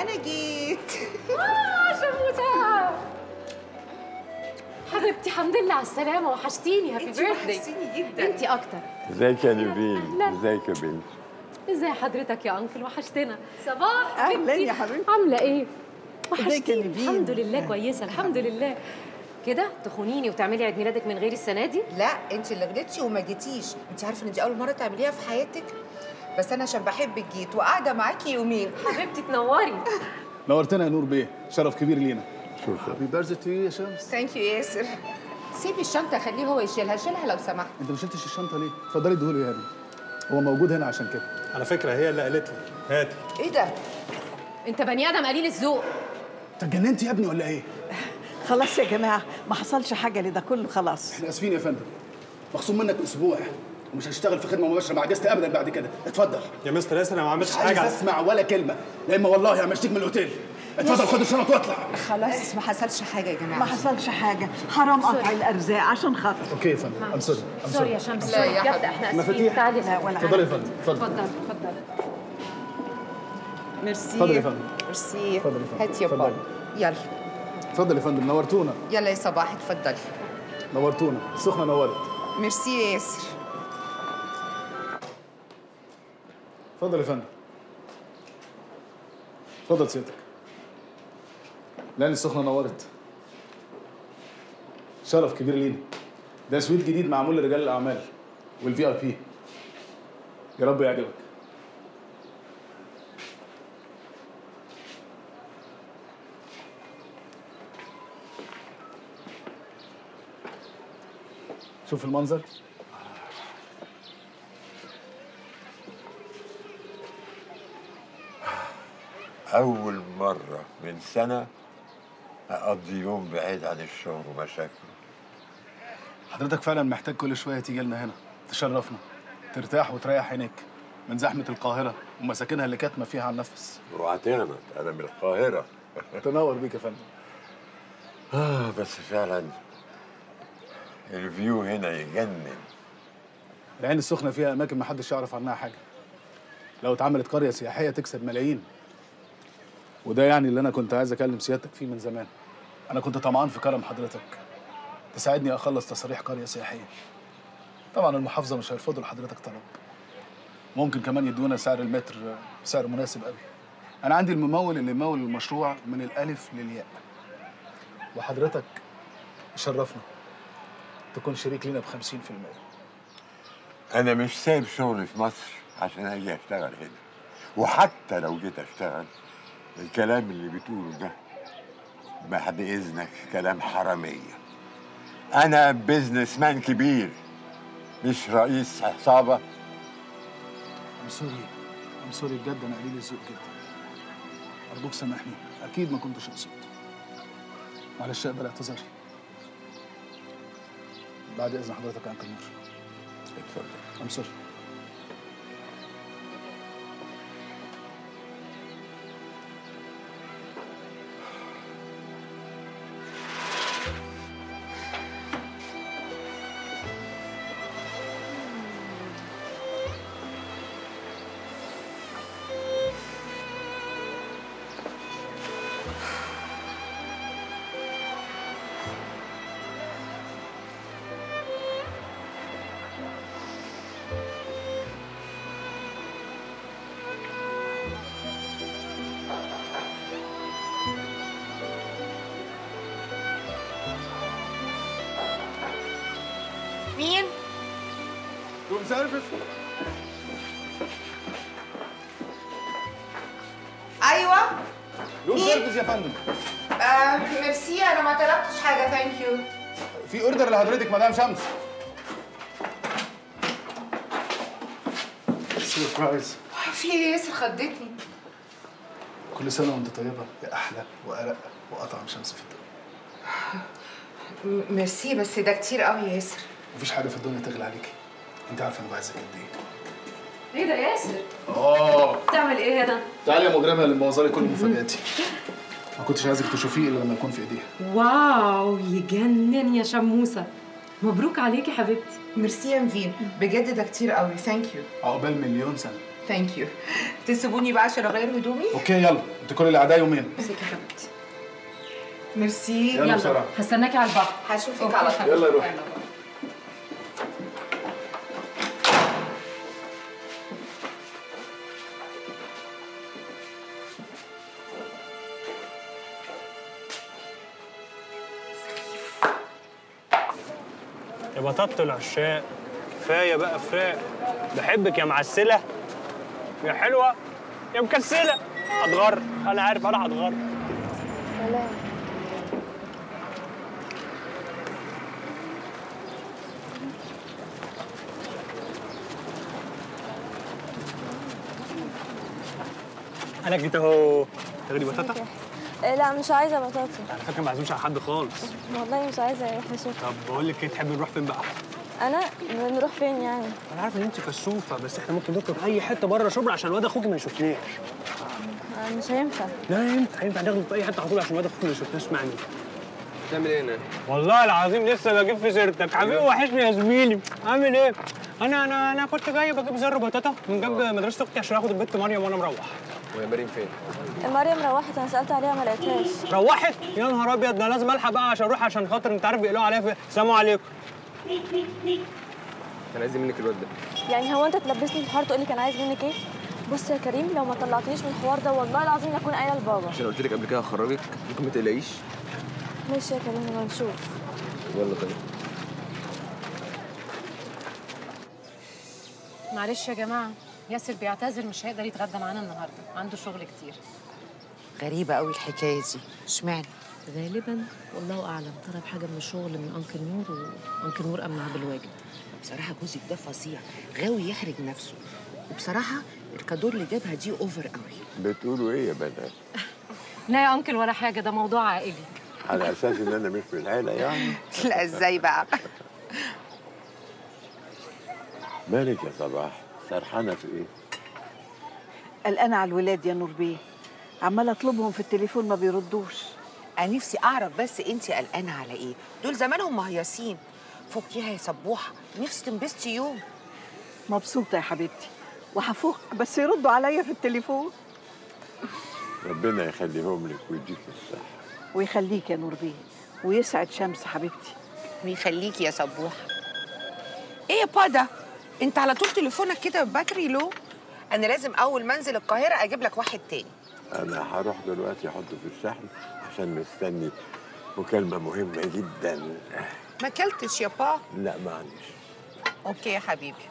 انا جيت. شموسه حبيبتي، الحمد لله على السلامة، وحشتيني. happy birthday. وحشتيني جدا. انت اكتر. ازيك يا نيفين؟ ازيك يا بنتي؟ ازي حضرتك يا uncle؟ وحشتنا. صباح. اهلا يا حبيبتي، عامله ايه؟ وحشتيني. الحمد لله كويسة الحمد لله. كده تخونيني وتعملي عيد ميلادك من غير السنة دي؟ لا انت اللي غلطتي وما جيتيش. انت عارفه ان دي اول مرة تعمليها في حياتك، بس انا عشان بحبك جيت وقاعدة معاكي يومين. حبيبتي تنوري. نورتنا يا نور بيه، شرف كبير لينا. شكرا. happy birthday to you يا شمس. thank you ياسر. سيبي الشنطة خليه هو يشيلها، شيلها لو سمحت. انت ما شلتش الشنطة ليه؟ اتفضلي اديهوله يا هاني، هو موجود هنا عشان كده. على فكرة هي اللي قالت لي هاتي. ايه ده؟ انت بني ادم قليل الذوق. انت اتجننت يا ابني ولا ايه؟ خلاص يا جماعة، ما حصلش حاجة لده كله، خلاص. احنا اسفين يا فندم، مخصوم منك اسبوع ومش هشتغل في خدمة مباشرة مع guest ابدا بعد كده. اتفضل يا مستر ياسر، انا ما عملتش حاجة. مش عايز اسمع ولا كلمة، لا اما والله همشيك من الاوتيل. اتفضل خد الشنط واطلع. خلاص ما حصلش حاجة يا جماعة، ما حصلش حاجة، حرام قطع الارزاق عشان خاطر. okay يا فندم، I'm sorry. sorry يا شمس، sorry بجد احنا اسفين. تعالي. اتفضلي يا فندم. اتفضل اتفضل. ميرسي. اتفضل يا فندم. ميرسي. اتفضل يا فندم. هات يا بابا. يلا اتفضل يا فندم، نورتونا. يلا يا صباح اتفضلي. نورتونا، السخنة نورت. ميرسي يا ياسر. اتفضل يا فندم. اتفضل سيادتك. لان السخنة نورت. شرف كبير لينا. ده suite جديد معمول لرجال الاعمال وال VIP. يا رب يعجبك. شوف المنظر. أول مرة من سنة أقضي يوم بعيد عن الشغل ومشاكله. حضرتك فعلا محتاج كل شوية تيجي لنا هنا تشرفنا، ترتاح وتريح عينيك من زحمة القاهرة ومساكنها اللي كاتمة فيها على النفس. اوعى تغلط، أنا من القاهرة. تنور بيك يا فندم. بس فعلا ال view هنا يجنن. العين السخنة فيها أماكن محدش يعرف عنها حاجة. لو اتعملت قرية سياحية تكسب ملايين. وده يعني اللي أنا كنت عايز أكلم سيادتك فيه من زمان. أنا كنت طمعان في كرم حضرتك تساعدني أخلص تصاريح قرية سياحية. طبعا المحافظة مش هيرفضوا لحضرتك طلب. ممكن كمان يدونا سعر المتر بسعر مناسب قوي. أنا عندي الممول اللي يمول المشروع من الألف للياء. وحضرتك شرفنا تكون شريك لنا ب 50%. أنا مش سايب شغلي في مصر عشان أجي أشتغل هنا، وحتى لو جيت أشتغل الكلام اللي بتقوله ده بعد إذنك كلام حرامية. أنا businessman كبير، مش رئيس عصابة. I'm sorry، I'm sorry بجد، أنا قليل الذوق جدا. أرجوك سامحني، أكيد ما كنتش أقصد. معلش أقبل اعتذاري. بعد إذن حضرتك يا uncle نور. اتفضل. I'm sorry. مين؟ room service. ايوه room service يا فندم. ميرسي، انا ما طلبتش حاجة، thank you. في order لحضرتك مدام شمس. surprise. في ايه يا ياسر؟ خضتني. كل سنة وانت طيبة يا احلى وارق واطعم شمس في الدنيا. ميرسي، بس ده كتير قوي يا ياسر. مفيش حاجة في الدنيا تغلى عليكي، انت عارفه انا بعزك قد ايه. ايه ده ياسر؟ بتعمل ايه هنا؟ تعالي يا مجرمه اللي مبوظه لي كل مفاجاتي. ما كنتش عايزك تشوفيه الا لما يكون في ايديها. wow، يجنن يا شموسه، مبروك عليكي حبيبتي. ميرسي يا نفين، بجد ده كتير قوي، thank you. عقبال مليون سنة. Thank you. تسيبوني بقى عشان اغير هدومي؟ okay يلا، انت كل اللي قاعدة يومين. امسكي يا حبيبتي. ميرسي. يلا بسرعة، هستناكي على البحر. هشوفك على طول. يلا روحي. يا بطاطة العشاق، كفاية بقى فراق. بحبك يا معسله يا حلوة يا مكسله. هتغر، انا عارف انا هتغر. سلام. انا جيت اهو. تاخدي بطاطا؟ لا مش عايزه بطاطا. على فكرة ما عزمش على حد خالص. والله مش عايزه يا يحيى. شكرا. طب بقول لك ايه، تحبي نروح فين بقى؟ انا نروح فين يعني؟ انا عارف ان انت كسوفه، بس احنا ممكن نخرج اي حتة بره شبرا عشان الواد اخوك ما يشوفناش. مش هينفع. لا ينفع، ينفع ناخده في اي حتة على طول عشان الواد اخوك ما يشوفناش. اسمعني. بتعمل ايه هنا؟ والله العظيم لسه بجيب في سيرتك حبيبي، وحشني يا زميلي. عامل ايه؟ انا انا انا كنت جاي بجيب زر بطاطا من جنب مدرسه اختي عشان اخد البت مريم وانا مروح. وهي مريم فين؟ مريم روحت، انا سالت عليها ما لقيتهاش. روحت؟ يا نهار ابيض، ده لازم الحق بقى عشان اروح، عشان خاطر انت عارف بيقلقوا عليا. سلام عليكم. كان عايز منك الواد ده. يعني هو انت تلبسني في الحوار تقول لي كان عايز منك ايه؟ بص يا كريم، لو ما طلعتنيش من الحوار ده والله العظيم لا اكون قايله لبابا. عشان قلت لك قبل كده هخرجك، ممكن ما تقلقيش. ماشي يا كريم، لما نشوف. يلا طيب. معلش يا جماعة، ياسر بيعتذر مش هيقدر يتغدى معانا النهارده، عنده شغل كتير. غريبة قوي الحكاية دي، اشمعنى؟ غالبا والله اعلم طلب حاجة من الشغل من uncle نور، و uncle نور قام معاه بالواجب. بصراحة جوزك ده فظيع، غاوي يحرج نفسه، وبصراحة ال cadeau اللي جابها دي over قوي. بتقولوا ايه يا بنات؟ لا يا uncle ولا حاجة، ده موضوع عائلي. على اساس ان انا مش من العيلة يعني؟ لا ازاي بقى؟ مالك يا صباح؟ سرحانه في ايه؟ قلقانة على الولاد يا نور بيه، عماله اطلبهم في التليفون ما بيردوش. انا نفسي اعرف بس انت قلقانة على ايه؟ دول زمانهم مهيصين. فكيها يا صبوحه، نفسي تنبسطي يوم. مبسوطة يا حبيبتي وهفك، بس يردوا عليا في التليفون. ربنا يخليهم لك ويديك الصحة. ويخليك يا نور بيه، ويسعد شمس حبيبتي. ويخليكي يا صبوحه. ايه يا بادا؟ انت على طول تليفونك كده battery low؟ انا لازم اول ما انزل القاهرة اجيب لك واحد تاني. انا هروح دلوقتي احطه في الشحن عشان مستني مكالمة مهمة جدا. ما اكلتش يا با؟ لا معلش. okay يا حبيبي.